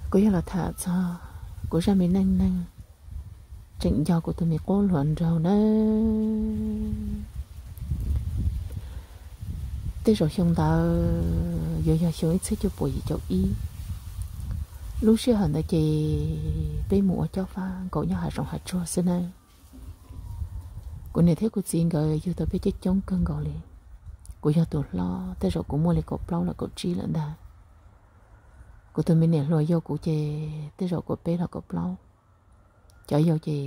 Kuv yog los tham txog kuv zaj me neej neeg tseem nco kuv tus me qub hluas nraug nawb. Tej zaum xyoo ntawd yuav yog xyoo ib txhiab cuaj puas yim caum ib. Lub sij hawm ntawd ces peb mus ua cob fab nkaum nyob hav zoov hav tsuag xwb nawb. Kuv niam thiab kuv txiv nkawd yug tau peb coob coob kawg nkaus li. Kuv yog tus hlob, tej zaum kuv muaj li kaum plaub los kaum tsib lawm ntag. Kuv tus me niam hluas yau kuv ces tej zaum kaum peb los kaum plaub. Cov yau ces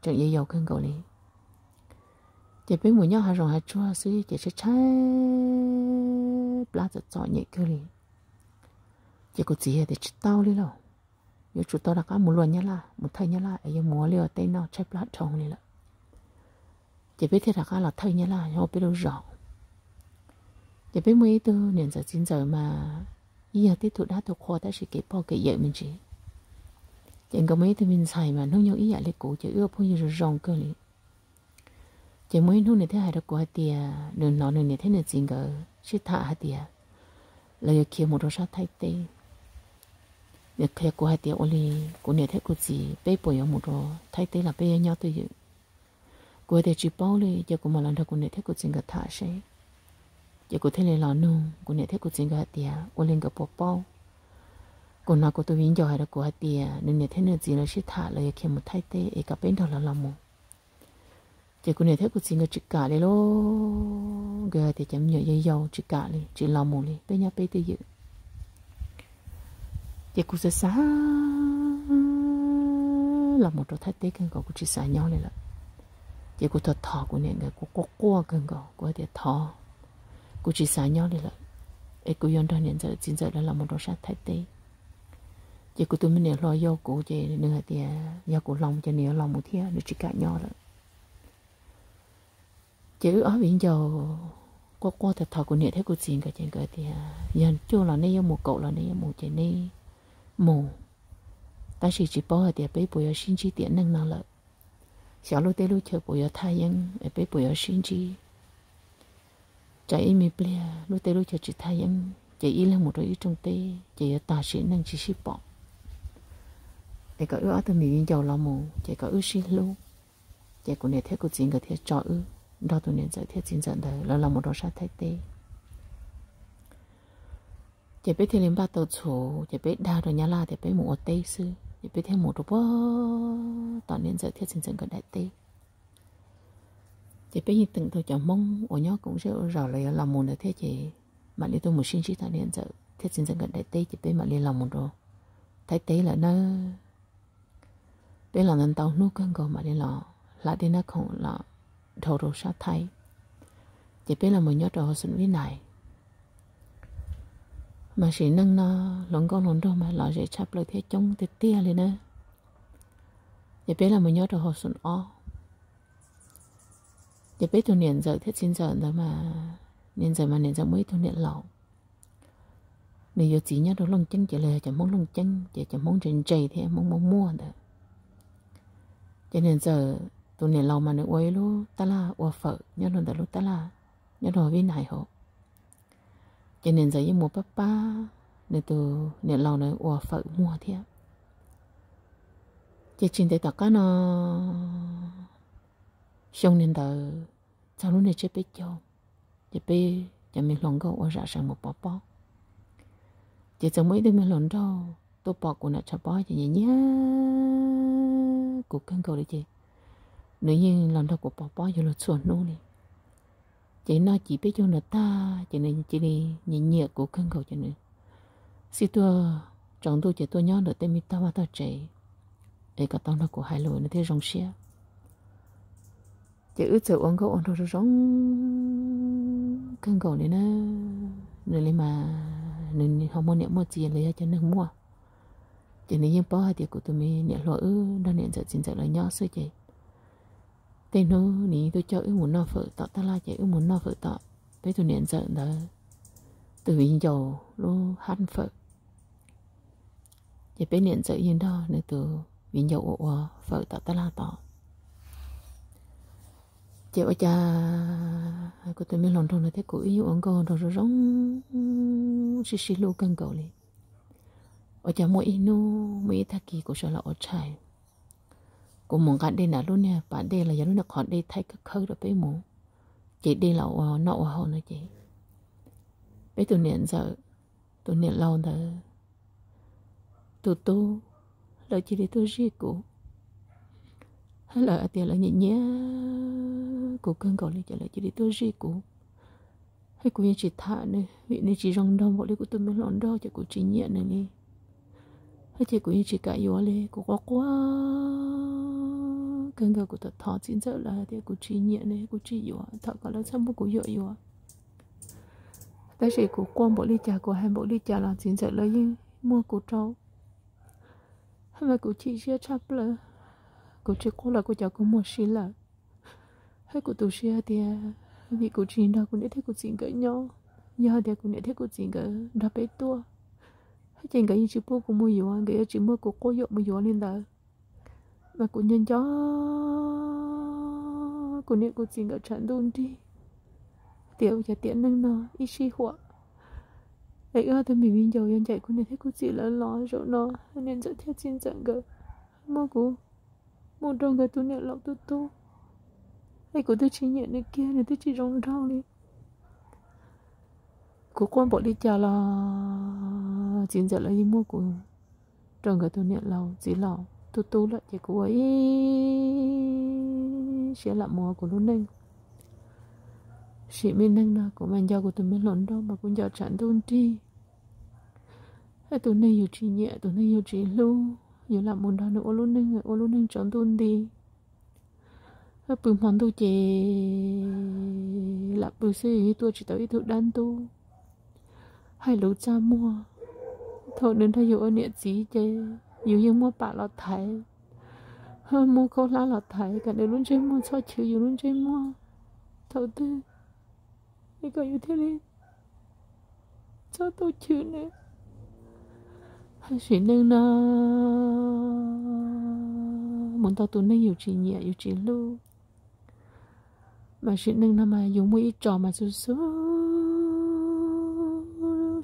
tseem yau yau kawg nkaus li. Ces peb mus nyob hav zoov hav tsuag xwb ces tshaib tshaib plab txom txom nyem kawg li. Ces kuv txiv tias tsis tau li lauj, yuav tsum tau rov qab mus luaj Nyab Laj, mus thawj Nyab Laj es yuav mus ua liaj ua teb noj tshaib plab dhau li lawm. Ces peb thiaj rov qab los thawj Nyab Laj nyob peb lub zos. Ces peb muaj ib tug niam ntxawm txiv ntxawm mas yeej yog tib tug dab tug qhua tab sis kev poj kev yawm me ntsis. Ces nkawd muaj ib tug me ntxhais mas hnub nyoog ib yam li kuv ces wb ua phooj ywg zoo zoo kawg li. Ces muaj ib hnub nws thiaj hais rau kuv hais tias nws hnov nws niam thiab nws txiv nkawd sib tham hais tias lawv yuav khiav mus rau sab Thaib teb. Nws qhia kuv hais tias ua li kuv niam thiab kuv txiv peb puas yuav mus rau Thaib teb los peb yuav nyob twj ywm. Kuv hais tias tsis paub li, ces kuv mam los nrog kuv niam thiab kuv txiv nkawd tham seb. Ces kuv thiaj li los nug kuv niam thiab kuv txiv nkawd hais tias ua li nkawd puas paub. Kuv hnov kuv tus viv ncaus hais rau kuv hais tias nws niam thiab nws txiv lawv sib tham lawv yuav khiav mus Thaib teb es kom peb nrog lawv los mus. Ces kuv niam thiab kuv txiv nkawd tsis kam li lauj, nkawd hais tias cov me nyuam yau yau tsis kam li, tsis los mus li, peb nyob peb twj ywm. Ces kuv xav xav los mus rau Thaib teb kawg nkaus, kuv tsis xav nyob li lawm. Ces kuv thov thov kuv niam nkawd, kuv quaj quaj kawg nkaus, kuv hais tias thov, kuv tsis xav nyob li lawm, es kuv yuav nrog niam ntxawm txiv ntxawm lawv los mus rau sab Thaib teb. Ces kuv tus me niam hluas yau kuv ces nws hais tias yog kuv los mus ces nws yuav los mus thiab, nws tsis kam nyob lawm. Ces wb ob viv ncaus quaj quaj thov thov kuv niam thiab kuv txiv nkawd ces nkawd tias yog cuaj los neb yuav mus, kaum los neb yuav mus ces neb mus, tab sis tsis paub hais tias peb puas yuav sib ntsib tiam neej no lawm. Xyov lub teb lub chaw puas yuav thaj yeeb es peb puas yuav sib ntsib. Tsam ib me pliag lub teb lub chaw tsis thaj yeeb ces ib leeg mus rau ib rooj teb ces yuav tag sim neej tsis sib pom. Es kom wb ob tug me viv ncaus los mus ces kom wb sib hlub. Ces kuv niam thiab kuv txiv nkawd thiaj tso wb nrog tus niam ntxawm thiab txiv ntxawm ntawd lawv los mus rau sab Thaib teb. Ces peb thiaj li npaj tau txhuv ces peb dag rau Nyab Laj tias peb mus ua teb xwb, ces peb thiaj mus rau puag tom niam ntxawm thiab txiv ntxawm nkawd daim teb. Ces peb yeej teem tau cov Hmoob uas nyob koom zej ua zaus lawv yuav los mus ntawd thiab ces mam li tuaj mus sib ntsib tom niam ntxawm thiab txiv ntxawm nkawd daim teb ces peb mam li los mus rau Thaib teb lawm nawb. Peb los ntawd ntau hnub kawg nkaus mam li los hla dej Nab Khoom los dhau rau sab Thaib. Ces peb los mus nyob rau hauv xoom Vib Nais. Mas sim neej no hluas nkauj hluas nraug mas lom zem tshaj plaws thiab coob tiag tiag li na. Ces peb los mus nyob rau hauv xoom ob. Ces peb tus niam ntxawm thiab txiv ntxawm ntawd mas, niam ntxawm mas niam ntxawm muaj ib tug niam laus, nws yuav txiv nyob rau Looj Ceeb ces lawv yog cov Hmoob Looj Ceeb ces cov Hmoob ntse ntse thiab Hmoob muaj muaj ntawd. Ces niam ntxawm tus niam laus mas nws ua ib lub tab laj ua fawm nyob rau ntawm lub tab laj nyob rau Vib Nais hauv. Ces niam ntxawm yeej mus pab pab nws tus niam laus na ua fawm muag thiab. Ces tsis ntev tom qab no, xyoo niag ntawd txog lub niag tsiab peb caug, ces peb cov me hluas nkauj ua zam seem mus pov pob. Ces txawm muaj ib tug me hluas nraug tuaj pom kuv nram tshav pob ces nyiam nyiam kuv kawg nkaus li ces nws yeej los nrog kuv pov pob yuav luag txhua hnub li. Ces noj cim peb caug nram tag ces nws cia li nyiam nyiam kuv kawg nkaus ces nws xij tuaj tsaus ntuj ces tuaj nyob ntawm tej me tog vaj tog tsev es kom tau nrog kuv hais lus nws thiaj zoo siab. Ces wb txawm ua nkauj ua nraug zoo zoo kawg nkaus li na. Nws li mas nws ho muaj niam muaj txiv los yog cov neeg muaj. Ces nws yeej paub hais tias kuv tus me niam hluas wb nrog niam ntxawm txiv ntxawm lawv nyob xwb ces tej hnub nws yeej tuaj coj wb mus noj fawm tom tab laj ces wb mus noj fawm tom peb tus niam ntxawm ntawd tus viv ncaus lub hab fawm. Ces peb niam ntxawm yeej nrog nws tus viv ncaus ua ua fawm tom tab laj tod. Ces ua cas kuv tus me hluas nraug no thiab kuv wb yeej ua nkauj nraug zoo zoo sib sib hlub kawg nkaus li. Ua cas muaj ib hnub muaj ib tag kis kuv sawv los ua tshais, kuv mus nqa dej nram lub niag pas dej los yog lub niag qhov dej thaij khawb khawb rau peb mus, ces dej los ua noj ua haus no ces peb tus niam ntxawm, tus niam laus ntawd tus tub, lawv cia li tuaj zij kuv. Lawv hais tias lawv nyiam nyiam kuv kawg nkaus li ces lawv cia li tuaj zij kuv. Thiab kuv yeej tsis tham nws vim nws tsis zoo nraug npaum li kuv tus me hluas nraug ces kuv tsis nyiam nws li. Thiab ces kuv yeej tsis kam yuav li, kuv quaj quaj kawg nkaus, kuv thov thov txiv ntxawm lawv hais tias kuv tsis nyiam nws, kuv tsis yuav, thov kom lawv txhob muab kuv yuam yuav. Tab sis kuv quaj npaum li cas, kuv hais npaum li cas los txiv ntxawm lawv yeej muab kuv rau. Mas kuv chim siab tshaj plaws, kuv tsis quaj los kuv cov kua muag si lawm. Thiab kuv tu siab tias vim kuv tsis nrog kuv niam thiab kuv txiv nkawd nyob, yog hais tias kuv niam thiab kuv txiv nkawd nrog peb tuaj, thiab ces nkawd yeej tsis pub kuv mus yuav, nkawd yuav tsis muab kuv quab yuam mus yuav li ntawd. Mas kuv nco nco kuv niam kuv txiv nkawd tshav ntuj nrig tias ua cas tiam neej no ib sij huam es wb ob tug me viv ncaus yuav ncaim kuv niam thiab kuv txiv lawv los zaum no niam ntxawm thiab txiv ntxawm nkawd muab kuv mus rau nkawd tus niam laus tub tub, es kuv twb tsis nyiam nws kiag, nws twb tsis zoo nraug li. Kuv quaj npaum li cas los txiv ntxawm lawv yeej muab kuv rau nkawd tus niam laus txiv laus tub tub lawm ces kuv ua ib siab lam mus ua kuv lub neej. Sim me neej no kuv mas nco kuv tus me hluas nraug mas kuv nco tshav ntuj nrig. Tus neeg yus tsis nyiam, tus neeg yus tsis hlub, yus lam mus nrog nws ua lub neej, ua lub neej tsaus ntuj nti. Pw hmo ntuj ces lam pw xwb, yus yeej tuaj tsis tau ib tug dab ntub hais lus txaj muag. Thaum nws nrog yus ua niam txiv ces yus yeej muab pam los thaiv, muab khaub hlab los thaiv kom nws lub ntsej muag txhob chwv yus lub ntsej muag. Thaum twg es kom yus thiaj li txhob tau chwv nws. Sim neej no mus ntau tus neeg yus tsis nyiam yus tsis hlub, mas sim neej no mas yus muaj ib tsos mas xub xub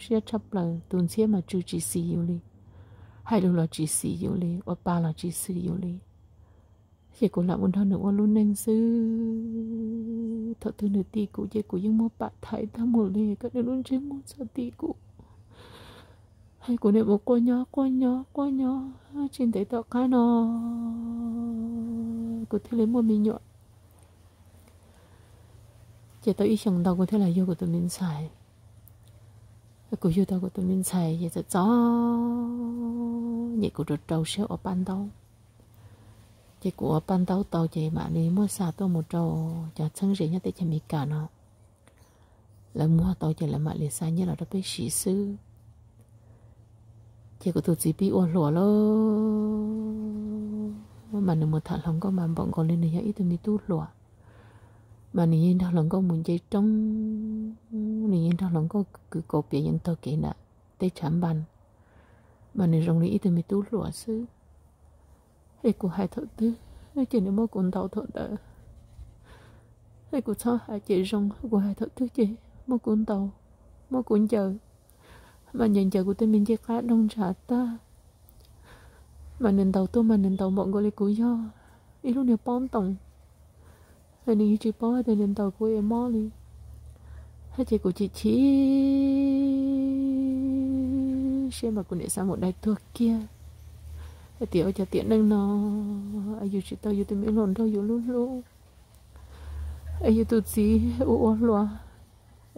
siab tshaj plaws, tus ntxhiab mas tsw tsis xis yus li, hais lus los tsis xis yus li, ua pa los tsis xis yus li. Ces kuv lam mus nrog nws ua lub neej xwb. Thaum twg nws ti kuv ces kuv yeej muab pam thaiv tag mus li kom nws lub ntsej muag txhob ti kuv. Hais kuv niam mus quaj nyob quaj nyob quaj nyob, tsis ntev tom qab no kuv thiaj li muaj me nyuam. Ces tau ib xyoos ntau kuv thiaj los yug kuv tus me ntxhais. Kuv yug tau kuv tus me ntxhais ces txawm txom nyem kuv rau rau siab ua paj ntaub. Ces kuv ua paj ntaub tau ces mam li muab xa tuaj mus rau cov txheeb ze nyob teb chaws Amelikas no. Lawv muag tau ces lawv mam li xa nyiaj los rau peb siv xwb. Ces kuv tus txiv pib ua hluas lawm, mas nws mus tham hluas nkauj mas npaum nkaus li nws yog ib tug me tub hluas. Mas nws yeej nrog hluas nkauj mus nce roob, nws yeej nrog hluas nkauj kwv kaus piav yeev taug kev nram teb chaws Npas, mas nws zoo li ib tug me tub hluas xwb. Es kuv hais thaum twg ces nws muab kuv ntaus thaum ntawd. Es kuv txhob hais ces zoo, kuv hais thaum twg ces muab kuv ntaus, muab kuv ncaws, mas ncaws ncaws kuv tej me ncej qab doog ntshav tag. Mas nws ntaus tuaj mas nws ntaus npaum nkaus li kuv yog ib lub niag pob ntoos. Nws yeej tsis paub hais tias nws ntaus kuv es mob li. Hais ces kuv chim chim siab mas kuv niam xav mus dai tuag kiag, hais tias ua cas tiam neej no es yus tsis tau yus tus me hluas nraug yus hlub hlub, es yus tus txiv ua ua hluas,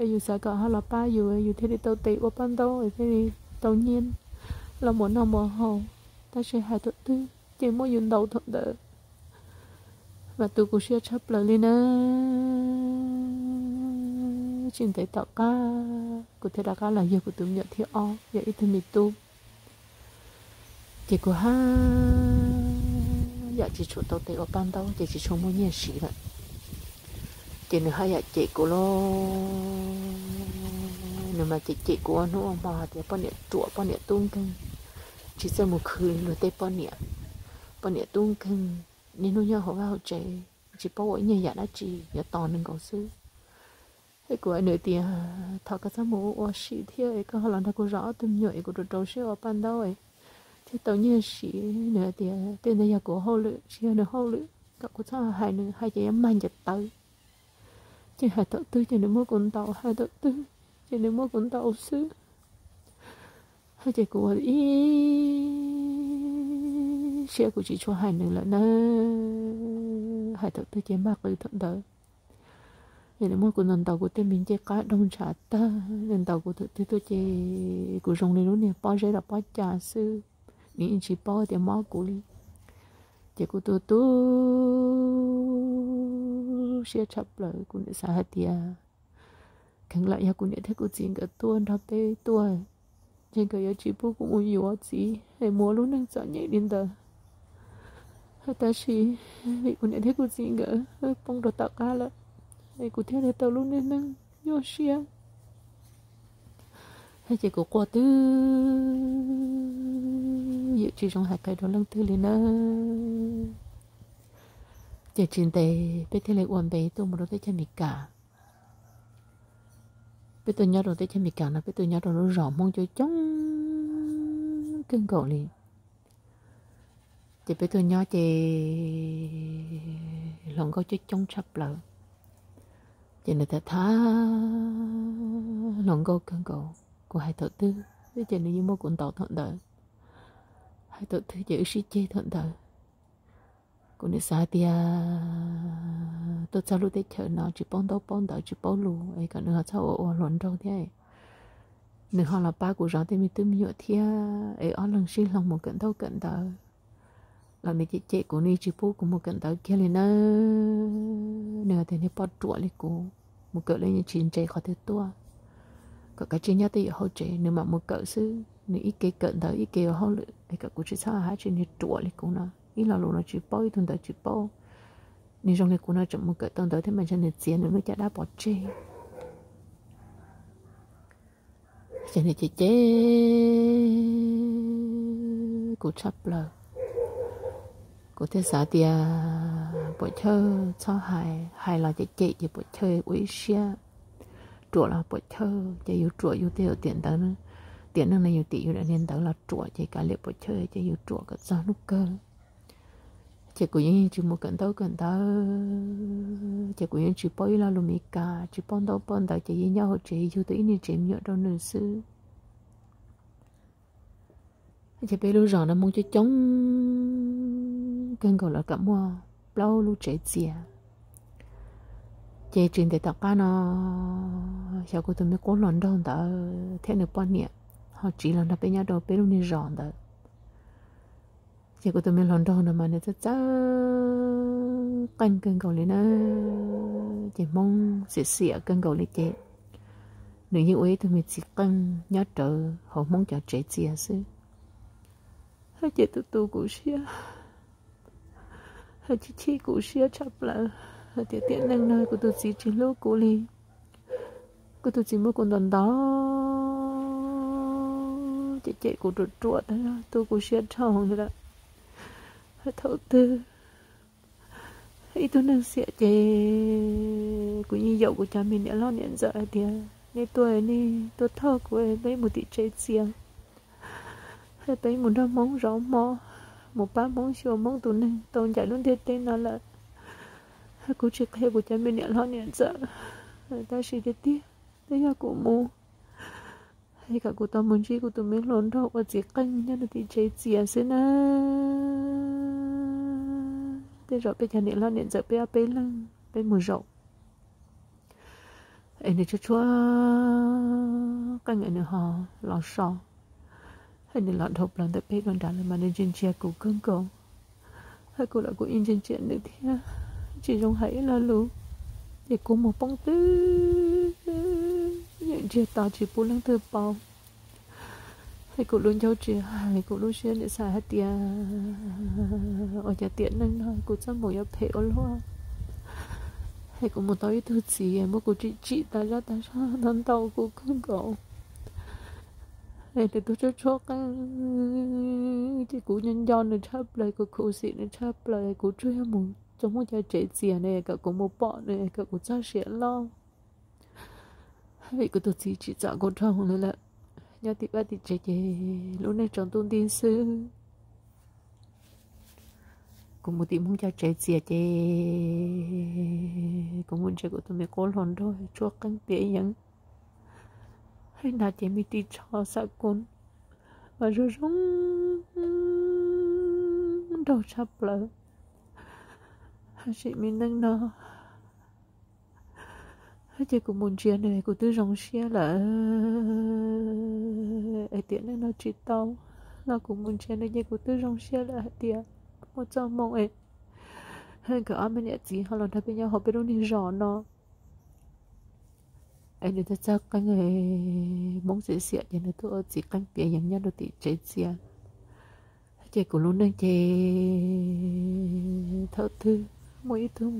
es yus xav kom ho los pab yus, yus thiaj li tau tes ua paj ntaub es thiaj li tau nyiaj los mus noj mus haus. Tab sis hais thaum twg ces muab yus ntaus thaum ntawd, mas tu kuv siab tshaj plaws li na. Tsis ntev tom qab kuv thiaj rov qab los yug kuv tus me nyuam thib ob, yog ib tug me tub. Ces kuv haj yam tsis tshua tau tes ua paj ntaub ces tsis tshua muaj nyiaj siv lawm. Ces nws haj yam cem kuv lauj, nws mas cem cem kuv ua hnub ua hmo hais tias poj niam ruam poj niam tub nkeeg, tsis txawj mus khwv luag tej poj niam, poj niam tub nkeeg, niaj hnub nyob hauv vaj hauv tsev, tsis paub ua ib nyuag yam dab tsi, yuav tos nws nkaus xwb. Es kuv hais nws tias thov koj txhob mus ua ua si thiab es koj ho los nrog kuv zov ob tug me nyuam es kuv rau rau siab ua paj ntaub es thiaj tau nyiaj siv. Nws hais tias tej ntawd yog kuv hauj lwm tsis yog nws hauj lwm, kom kuv txhob hais nws, hais ces yuav mag ncaws tawv. Ces hais thaum twg ces nws muab kuv ntaus, hais thaum twg ces nws muab kuv ntaus xwb. Ces kuv ua ib siab kuv tsis tshua hais nws lawm na, hais thaum twg ces mag qw thaum ntawd. Ces nws muab kuv ntaus ntaus kuv tej me ncej qab doog ntshav tag, nws ntaus kuv thaum twg tuaj ces kuv zoo li lub niag pob zeb los pob cas xwb, nws yeej tsis paub tias mob kuv li. Ces kuv tu tu siab tshaj plaws, kuv niam xav hais tias kheev lam yog kuv niam thiab kuv txiv nkawd tuaj nrog peb tuaj, ces nkawd yuav tsis pub kuv mus yuav txiv es mus ua lub neej txom nyem li ntawd. Tab sis vim kuv niam thiab kuv txiv nkawd poob rau tom qab lawm, es kuv thiaj li tau lub niag neej nyuaj siab. Ces kuv quaj twb ywm tsis zoo hais qhia rau leej twg li nawb. Ces tsis ntev peb thiaj li ua npe tuaj mus rau teb chaws Amelikas. Peb tuaj nyob rau teb chaws Amelikas no peb tuaj nyob rau lub zos Hmoob coob coob kawg nkaus li. Ces peb tuaj nyob ces hluas nkauj coob coob tshaj plaws. Ces nws tham tham hluas nkauj kawg nkaus, kuv hais thaum twg ces nws yeej muab kuv ntaus thaum ntawd, hais thaum twg ces wb sib ceg thaum ntawd. Kuv niam xav hais tias tuaj txog lub teb chaws no tsis paub ntaub paub ntawv tsis paub lus es kom nws ho txhob ua ua hluas nraug thiab, nws ho los pab kuv zov tej me tub me nyuam thiab es ob leeg sib hloov mus kawm ntaub kawm ntawv. Los nws cem cem kuv, nws tsis pub kuv mus kawm ntawv kiag li nawb. Nws hais tias niag poj ruam li kuv mus kawm los yeej tsis ntse qhov twg tuaj, kom kav tsij nyob twj ywm hauv tsev, nws mam mus kawm xwb, nws ib ke kawm ntawv ib ke ua hauj lwm es kom kuv tsis txhob hais tsis, niag ruam li kuv no ib lo lus los tsis paub ib tug ntawv tsis paub. Nws zoo li kuv no tseem mus kawm tau ntawv thiab mas ntshe nws txiav nws lub caj dab pov tseg. Ces nws cem cem kuv tshaj plaws. Kuv thiaj xav tias puam chawj txhob hais, hais los cem cem ces puam chawj ua ib siab, ruam los puam chawj ces yus ruam yus tej tiam ntawd, tiam neej no yus tim yus niag ntawd los ruam ces kav liam puam chawj ces yus ruam kom txog hnub kawg. Ces kuv yeej tsis mus kawm ntaub kawm ntawv, ces kuv yeej tsis paub ib lo lus Meskas, tsis paub ntaub paub ntawv ces yeej nyob hauv tsev yug tau ib niag tsev me nyuam rau nws xwb. Ces peb lub zos no Hmoob coob coob kawg nkaus los kam muaj plaub lub tsev txias. Ces tsis ntev tom qab no xyov kuv tus me qub hluas nraug ntawd thiab nws poj niam ho tsiv los nrog peb nyob rau peb lub niag zos ntawd. Ces kuv tus me hluas nraug no mas nws txawj txawj qeej kawg nkaus li na, ces Hmoob xiam xiam kawg nkaus li ces nws yeej ua ib tug me txiv qeej nyob rawv hauv Hmoob cov tsev txias xwb. Ces tu tu kuv siab, chim chim kuv siab tshaj plaws hais tias tiam neej no kuv tus txiv tsis hlub kuv li. Kuv tus txiv muab kuv ntaus ntaus, cem cem kuv ruam ruam tag zog, tu kuv siab dhau li lawm. Thaum twg ib tug neeg xiam ces kuv yeej yaum kuv cov me niam hlob niam ntxawm hais tias nej tuaj, nej tuaj thauj kuv, peb mus tim tsev txias, peb mus nrog Hmoob zov hmo, mus pab Hmoob xyuas Hmoob tus neeg tau ncaim lub ntiaj teb no lawm. Kuv tsis qhia kuv cov me niam hlob niam ntxawm, tab sis tiag tiag twb yog kuv mus, kom kuv tau mus ntsib kuv tus me hluas nraug ua txiv qeej nyob rau tim tsev txias xwb na. Tej zaum peb cov niam hlob niam ntxawm peb ob peb leeg peb mus zaum es nws tshuab tshuab qeej es nws ho los so, es nws los dhau plaws ntawm peb dua nrad lawm mas nws ntsia ntsia kuv kawg nkaus, es kuv los kuv yeej ntsia ntsia nws thiab, tsis zoo hais ib lo lus, ces kuv mus poob twb ywm ntsiag to tsis pub leej twg paub. Es kuv lub ncauj tsis hais, kuv lub siab nim xav hais tias ua cas tiam neej no kuv txoj hmoo yuav phem ua luaj. Es kuv mus tau ib tug txiv muab kuv tsim tsim tas zaj tas zog, ntau ntau kuv kawg nkaus. Es nws tus tshuab tshuab qeej, ces kuv nco nco nws tshaj plaws, kuv khuv xim nws tshaj plaws, kuv tsuas yog mus txog Hmoob cov tsev txias ne kom kuv mus pom nws, kom kuv txoj sia loj. Vim kuv tus txiv tsim txom kuv dhau li lawm, nyob tim vaj tim tsev ces lub neej tsaus ntuj nti xwb. Kuv mus tim Hmoob cov tsev txias ces kuv mus ntsia kuv tus me qub hluas nraug tshuab qeej piam yeeb, hais nas ces me ris tsho xav kub mas zoo zoo nraug tshaj plaws. Sim me neej no ces kuv mus ntsia nws kuv twb zoo siab lawm, hais tias neej no tsis tau los kuv mus ntsia nws ces kuv twb zoo siab lawm hais tias muaj txoj hmoo es nkawd ob me niam txiv ho los nrog peb nyob hauv peb lub niag zos no. Es nws txawj txawj qeej, Hmoob xiam xiam ces nws tuaj ua txiv qeej piam yeeb nyob rau tim tsev txias. Ces kuv lub neej ces thaum twg muaj ib tug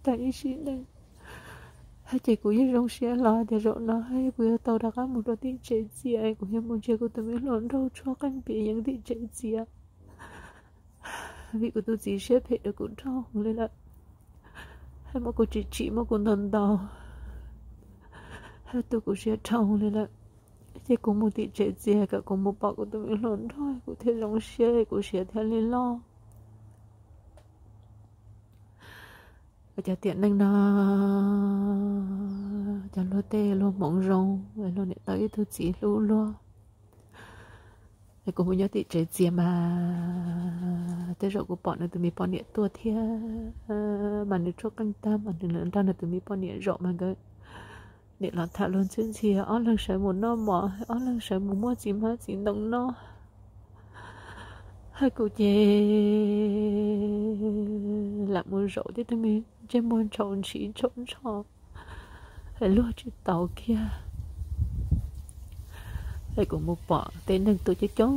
tag ib sim neej, ces kuv yeej zoo siab hlo tias zaum no kuv yuav tau rov qab mus rau tim tsev txias, kuv yuav mus ntsia kuv tus me hluas nraug tshuab qeej piam yeeb tim tsev txias. Vim kuv tus txiv siab phem rau kuv dhau li lawm, muab kuv tsim tsim muab kuv ntaus ntaus, tu kuv siab dhau li lawm. Ces kuv mus tim tsev txias kom kuv mus pom kuv tus me hluas nraug kuv thiaj zoo siab kuv siav thiaj li loj. Cov tiam neej no cov luag tej luag hmoov zoo, luag niam tau ib tug txiv hlub luag. Es kuv mus nyob tim tsev txias mas tej zaum kuv pom nws tus me poj niam tuaj thiab, mas nws tshuab qeej tag mas nws nrog nws tus me poj niam zaum mas nkawd niam los tham luag ntxhwb ntxhi, ob leeg sawv mus noj mov, ob leeg sawv mus muab txiv hmab txiv ntoo noj. Hais kuv ces lam mus zaum tib tug me ntsej muag ntshau ntshis ntshau ntsho, luag tsis tau kiag. Es kuv mus pom tej neeg tuaj coob coob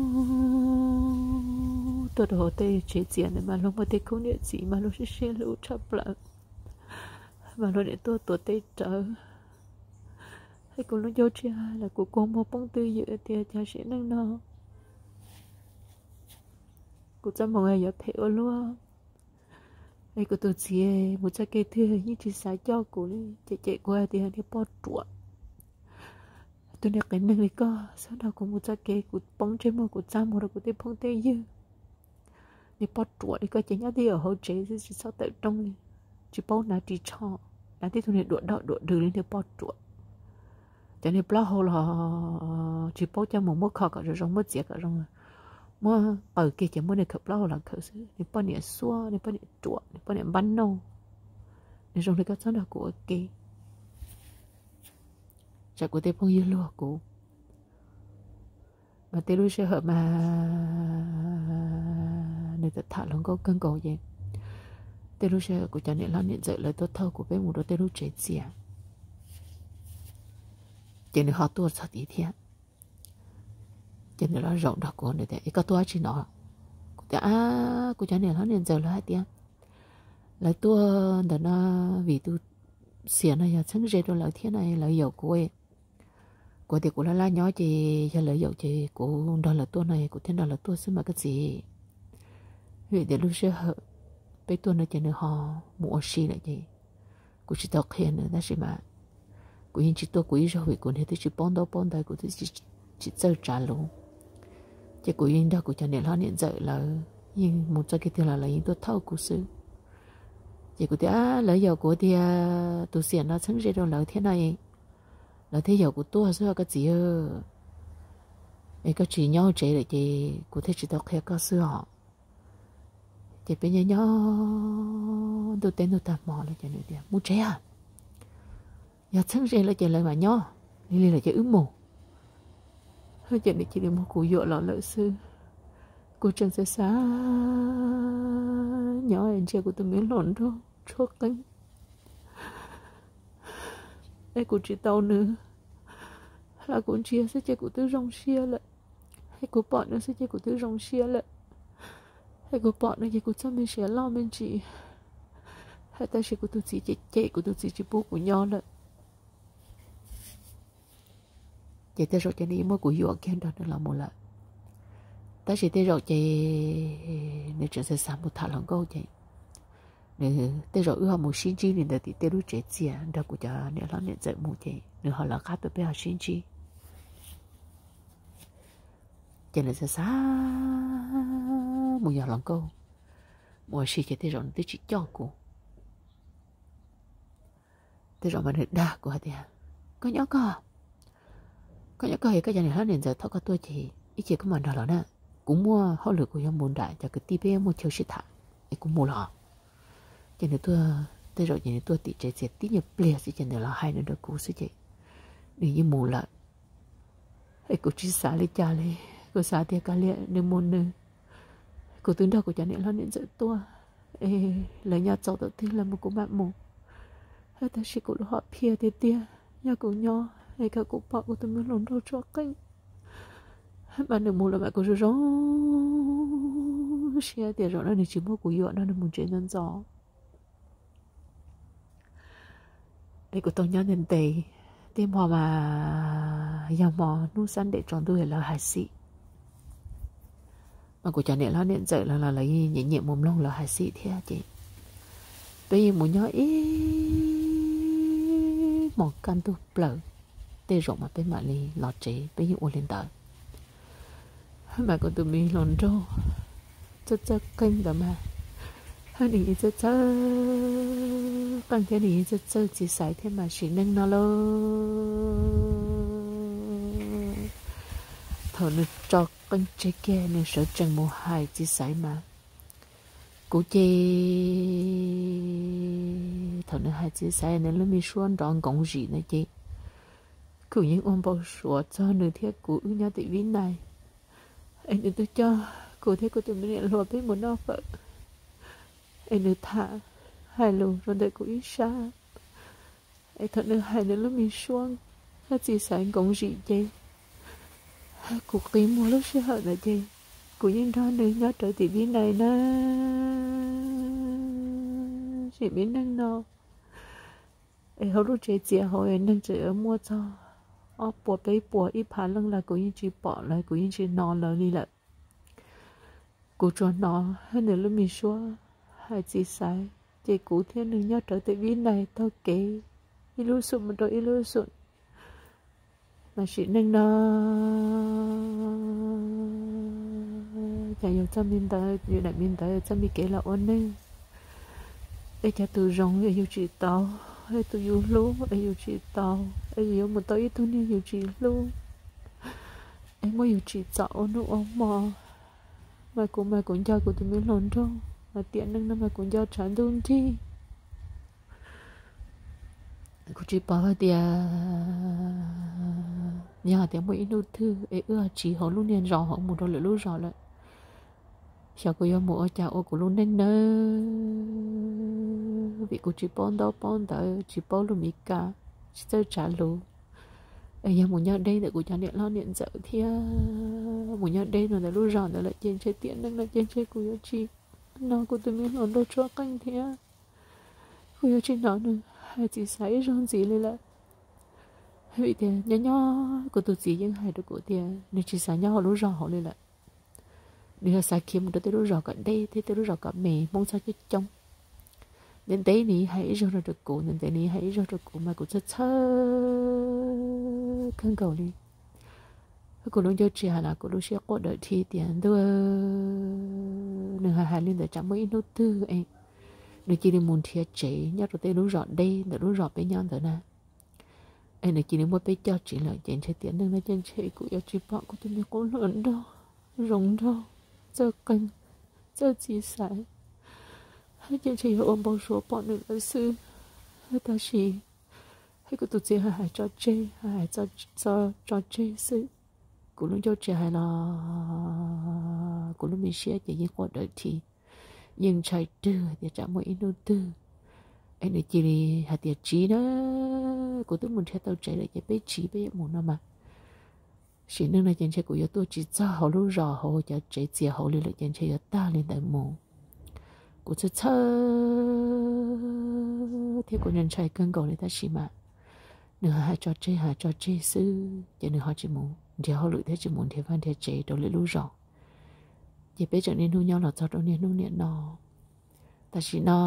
tuaj rau hauv tej tsev txias ntawd mas luag muaj tej khub niam txiv mas luag sib sib hlub tshaj plaws, mas luag niam tuaj tuav tej rawv. Es kuv lub ncauj tsis hais los kuv kua muag poob twj ywm tias cas sim neej no kuv txoj hmoo yuav phem ua luaj. Es kuv tus txiv mus txoj kev twg yeej tsis xav coj kuv li, ces cem kuv hais tias niag poj ruam, tus niag qias neeg li koj txhob nrog kuv mus txoj kev, kuv poob ntsej muag kuv txaj muag rau kuv tej phooj tej ywg. Niag poj ruam li koj ces nyob twj ywm hauv tsev xwb tsis txhob tawm rooj li, tsis paub hnav ris tsho, hnav tib tug niag duam dog duam dws li niag poj ruam. Cov niag plaub hau los tsis paub coj mus muab kho kom zoo zoo, muab txiav kom zoo, muab qaws kiag ces muab niag khawm plaub hau los khawm xwb. Niag poj niam xuab, niag poj niam ruam, niag poj niam npab nauj, niag zoo li koj txhob nrog kuv ua ke. Tsam kuv tej phooj ywg luag kuv. Mas tej lub sij hawm mas nws tham tham hluas nkauj kawg nkaus ces tej lub sij hawm kuv cov niam hlob niam ntxawm lawv tuaj thauj kuv peb mus rau tej lub tsev txias, ces nws ho tuaj txog tid thiab. Ces nws los zaum nrog kuv, nws tias, Es koj tuaj dab tsi no? Kuv tias, Ab, kuv cov niam hlob niam ntxawm lawv hais tias lawv tuaj ntawm no vim tus xiam no yog txheeb ze rau lawv thiab no, lawv yaum kuv. Kuv tias kuv laj laj nyob ces yog lawv yaum ces kuv nrog lawv tuaj no, kuv thiaj nrog lawv tuaj xwb mas koj txiv. Vim tias lub sij hawm peb tuaj no ces nws ho mus ua si lawm ces kuv tsis tau qhia nws, tab sis mas kuv yeej tsis tuaj kuv ib zaug vim kuv niag twb tsis paub ntaub paub ntawv, kuv twb tsis txawj tsav lus. Ces kuv yeej nrog kuv cov niam hlob niam ntxawm lawv yeej mus txoj kev twg los lawv yeej tuaj thauj kuv xwb. Ces kuv tias, Lawv yaum kuv tias tus xiam no txheeb ze rau lawv thiab no, lawv thiaj yaum kuv tuaj xwb os koj txiv. Es koj tsis nyob tsev lawm ces kuv thiaj tsis tau qhia koj xwb os. Ces peb nyob nyob ntuj teb ntuj tag hmo lawm ces nws tias, Mus tsev os, yog txheeb ze lawm ces lawv mam nyob, lig lig lawm ces wb mus. Ces nws cia li muab kuv yuam los lawm xwb. Kuv tseem xav xav nyob ntsia kuv tus me hluas nraug tshuab qeej, es kuv tsis tau nws los kuv ntsia xwb ces kuv twb zoo siab lawm. Es kuv pom nws xwb ces kuv twb zoo siab lawm. Es kuv pom nws ces kuv txoj me siav loj me ntsis. Hais tab sis kuv tus txiv cem cem, kuv tus txiv tsis pub kuv nyob lawm. Ces tej zaum ces nws yeej muab kuv yuam kiag nrog nws los mus lawm. Tab sis tej zaum ces nws tseem xav xav mus tham hluas nkauj ces nws tej zaum wb ho mus sib ntsib li ntawd tim tej lub tsev txias nrog kuv cov niam hlob niam ntxawm mus ces nws ho lawv qab tuaj peb ho sib ntsib. Ces nws xav xav mus yos hluas nkauj, mus ua si ces tej zaum nws twb tsis coj kuv. Tej zaum mas nws dag kuv hais tias, koj nyob koj, koj nyob koj, koj cov niam hlob niam ntxawm thov koj tuaj ces ib chim koj mam nrog los na, kuv muaj hauj lwm kuv yuav mus nram cov kwv tij peb yuav muaj chaw sib tham es kuv mus los. Ces nws tuaj, tej zaum ces nws tuaj tim tsev txias tib nyuag pliag xwb ces nws los hais nws rau kuv xwb ces nws yeej mus lawm. Es kuv tsis xav li cas li, kuv xav tias kav liam nws mus nws, kuv twb nrog kuv cov niam hlob niam ntxawm tuaj, es lawv nyob txaus thaum twg los mus kuv mam mus. Tab sis kuv lub hom phiaj tiag tiag, yog kuv nyob es kom kuv pom kuv tus me hluas nraug tshuab qeej, mas nws mus lawm mas kuv zoo zoo siab tias zaum no nws tsis muab kuv yuam no nws mus tsev ntxov ntxov. Es kuv tau nyob ntev ntev, tej hmo mas yog hmo hnub Sunday tsaus ntuj lawv hais xim, mas kuv cov niam hlob niam ntxawm los los lawv yeej nyiam nyiam mus mloog lawv hais xim thiab ces peb yeej mus nyob ib hmos kaj ntug plaws, tej zaum mas peb mam li los tsev, peb yeej ua li ntawd. Mas kuv tus me hluas nraug txawj txawj qeej ntawd mas, nws yeej txawj txawj qeej thiab nws yeej txawj txawj txiv xaiv thiab mas sim neej no lauj, thaum nws tso qeej tseg kiag nws sawv tsees mus hais txiv xaiv mas kuv ces, thaum nws hais txiv xaiv nws lub me suab nrov nkoov zim na ces kuv yeej ua npau suav txog nws thiab kuv wb nyob tim Vib Nais. Es nws twb coj kuv thiab kuv tus me niam hluas peb mus noj fawm, es nws tham hais lus rau ntawm kuv ib sab, es thaum nws hais nws lub me suab txiv xaiv nkoov zim ces kuv qi muag lub sij hawm ntawd ces kuv yeej nrog nws nyob rawv tim Vib Nais na. Sim me neej no es hauv lub tsev txias hauv es neeg tseem muaj txog ob puas peb puas ib phav leej los kuv yeej tsis pom lawv, kuv yeej tsis hnov lawv li lawm. Kuv tsuas hnov nws lub me suab hais txiv xaiv ces kuv thiab nws nyob rawv tim Vib Nais taug kev ib lub xum mus rau ib lub xum. Mas sim neej no ces yus txoj me ntawv, yus daim me ntawv, yus txoj me kev los ua neej, es cov tus zoo es yus tsis tau, es tus yus hlub es yus tsis tau, es yus yuav mus tau ib tug niag yus tsis hlub, es muab yus tsim txom ua hnub ua hmo. Mas kuv mas kuv nco kuv tus me hluas nraug mas tiam neej no mas kuv nco tshav ntuj nrig. Kuv tsis paub hais tias yog hais tias muaj ib hnub twg es wb ho tsiv hauv lub niag zos hauv mus rau lwm lub zos lawm, xyov kuv yuav mus ua cas ua kuv lub neej nawb, vim kuv tsis paub ntaub paub ntawv, tsis paub lus Mis Kas, tsis txawj tsav lus. Es yog mus nyob deb ntawm kuv cov niam hlob niam ntxawm thiab mus nyob deb rau ntawm lub zos ntawd lawm ces ntshe tiam neej no ces ntshe kuv yuav tsis hnov kuv tus me hluas nraug tshuab qeej thiab kuv yuav tsis hnov nws hais txiv xaiv ib zaug ntxiv li lawm. Vim tias nyob nyob kuv tus txiv yeej hais rau kuv tias nws tsis xav nyob hauv lub zos hauv li lawm. Nws yog xav khiav mus rau tej lub zos kom deb thiab tej lub zos kom me, Hmoob txhob coob coob. Ntev ntev nws hais ib zaug no rau kuv, ntev ntev nws hais ib zaug rau kuv mas kuv txhawj txhawj kawg nkaus li. Kuv lub ncauj tsis hais los kuv lub siab quaj dawm thi tias ntuj, nws hais hais li ntawd tsam muaj ib hnub twg es nws cia li mus nrhiav tsev nyob rau tej lub zos deb ntawm lub zos peb nyob ntawd na. Es nws cia li muab peb coj tsev lawm ces ntshe tiam neej no ces ntshe kuv yuav tsis pom kuv tus me qub hluas nraug zoo nraug, txawj qeej, txawj txiv xaiv, ces ntshe yuav ua npau suav pom nws lawm xwb. Tab sis kuv tus txiv hais hais tso tseg, hais hais tso tseg xwb. Kuv lub ncauj tsis hais los kuv lub me siab ces yeej quaj dawm thi, yeej ntshai rwg tias tsam muaj ib hnub twg es nws cia li hais tias tsiv na, kuv twb mus nrhiav tau tsev lawm ces peb tsiv peb yuav mus no mas sim neej no ces ntshe kuv yuav tuaj tsis txog hauv lub zos hauv cov tsev txias hauv li lawm ces ntshe yuav tag li ntawd mus. Kuv txhawj txhawj thiab kuv ntshai kawg nkaus li tab sis mas nws hais tso tseg hais tso tseg xwb ces nws ho tsis mus nrhiav hauj lwm thiab tsis mus nrhiav vaj nrhiav tsev rau lwm lub zos. Ces peb tseem niaj hnub nyob los txog rau niaj hnub niam no. Tam sim no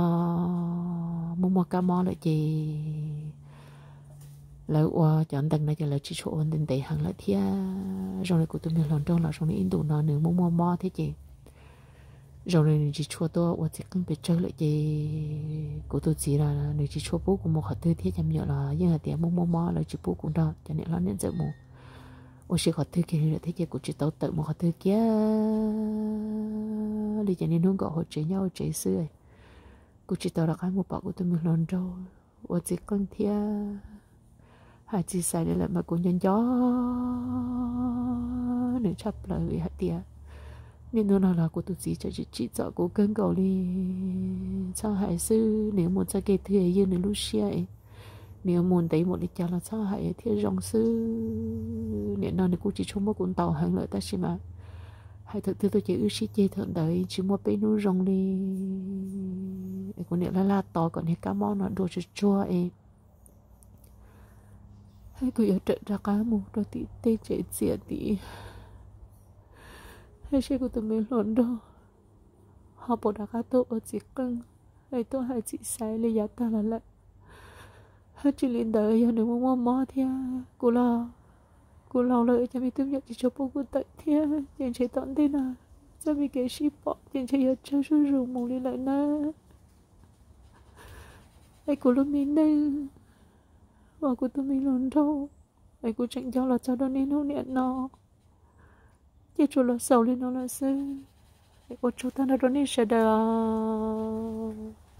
muaj muaj kab mob lawm ces lawv ua cov ntees no ces lawv tsis tshua ua ntev ntev heev lawm thiab. Zoo li kuv tus me hluas nraug los zoo li ib ntus no nws muaj muaj mob thiab ces Zoo li nws tsis tshua tuaj ua txiv qeej pes tsawg lawm ces kuv tus txiv los nws tsis tshua pub kuv mus qhov twg thiab, cov me nyuam los yeej hais tias muaj muaj mob lawv tsis pub kuv nrog cov niam hlob niam ntxawm mus ua si qhov twg kiag li lawm thiab ces kuv tsis tau tawm mus qhov twg kiag li ces niaj hnub nkaum hauv tsev nyob hauv tsev xwb. Kuv tsis tau rov qab mus pom kuv tus me hluas nraug ua txiv qeej thiab hais txiv xaiv li lawm mas kuv nco nco nws tshaj plaws vim hais tias niaj hnub no los kuv tus txiv tseem tsim txom kuv kawg nkaus li. Txhob hais xwb, nws yuav mus txoj kev twg ywj nws lub siab, nws yuav mus ntev mus li cas los txhob hais thiaj zoo xwb. Nim no nws kuj tsis tshua muab kuv ntaus heev lawm tab sis mas hais thaum twg tuaj ces wb sib ceg thaum ntawd tsis muaj peb hnub zoo li. Es kuv niam laj laj tos kom niag kab mob no dua tsuag tsuag es kuv yuav rawm rov qab mus rau tim tej tsev txias tid, es seb kuv tus me hluas nraug ho puas rov qab tuaj ua txiv qeej es tuaj hais txiv xaiv li yav tag los lawm. Hab tsis li ntawd yog nws muaj muaj mob thiab kuv los, kuv laus lawm cov me tub me nyuam tsis tshua pub kuv tawm thiab ces ntshe tom ntej no txoj me kev sib pom ces ntshe yuav tsawg zuj zus mus li lawm na. Es kuv lub me neej uas kuv tus me hluas nraug es kuv tseem nco los txog rau niaj hnub niam no ces tsuas los xaus li no lawm xwb. Es ua tsaug tag nrho rau nej sawv daws os.